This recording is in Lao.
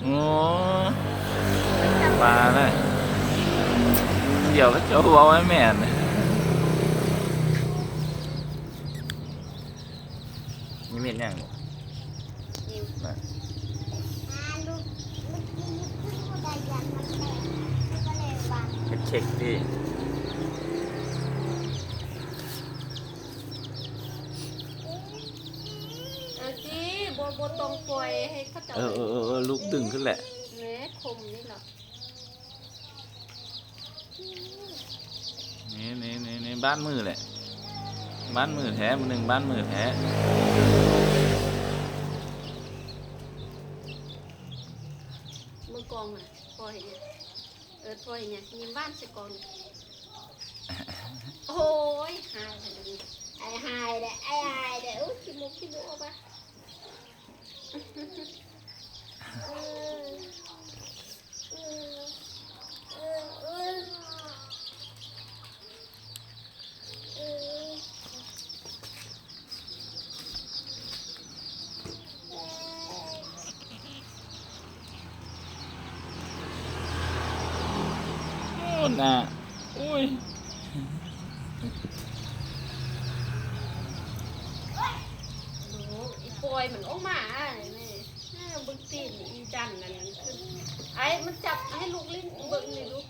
ໂອ້ ປານະ ດຽວເຂົາເຈົ້າເວົ້າໃຫ້ແມ່ນ. ນີ້ເຮັດຫຍັງ? ນີ້ ນະ ເຮັດເຄັກຕິ? ເອີ ຈີ ບໍ່ ບໍ່ຕ້ອງປ່ອຍໃຫ້ເຂົາເຈົ້າ ເອີ ເອີ ເອີ ລູກດຶງຂຶ້ນແຫຼະ ແໝ ຄົມນີ້ລະ. ນີ້ ນີ້ ນີ້ ນີ້ ບາດມືແຫຼະ ບາດມືແທ້ ມື້ໜຶ່ງບາດມືແທ້. ເບິ່ງກ້ອງນະ ພໍ່ເຮັດຫຍັງ? ເອີ ພໍ່ເຮັດຫຍັງ? ຍິ້ມຫວານໃສ່ກ້ອງ. ໂອ້ຍ ຫາຍແລ້ວນີ້ ອ້າຍຫາຍແລ້ວ ອ້າຍຫາຍແລ້ວ. ໂອ້ຍ ຂີ້ມູກ ຂີ້ມູກອອກມາ. ໂອ້ ໜ້າ ໂອ້ຍ ໂອ້ ອີ່ປ່ອຍມັນອອກມາ ນີ້ ເບິ່ງຕີນອີຈັນນັ້ນ ຄື ອ້າຍມັນຈັບໃຫ້ລູກຫຼິ້ນ ເບິ່ງນີ້ລູກ.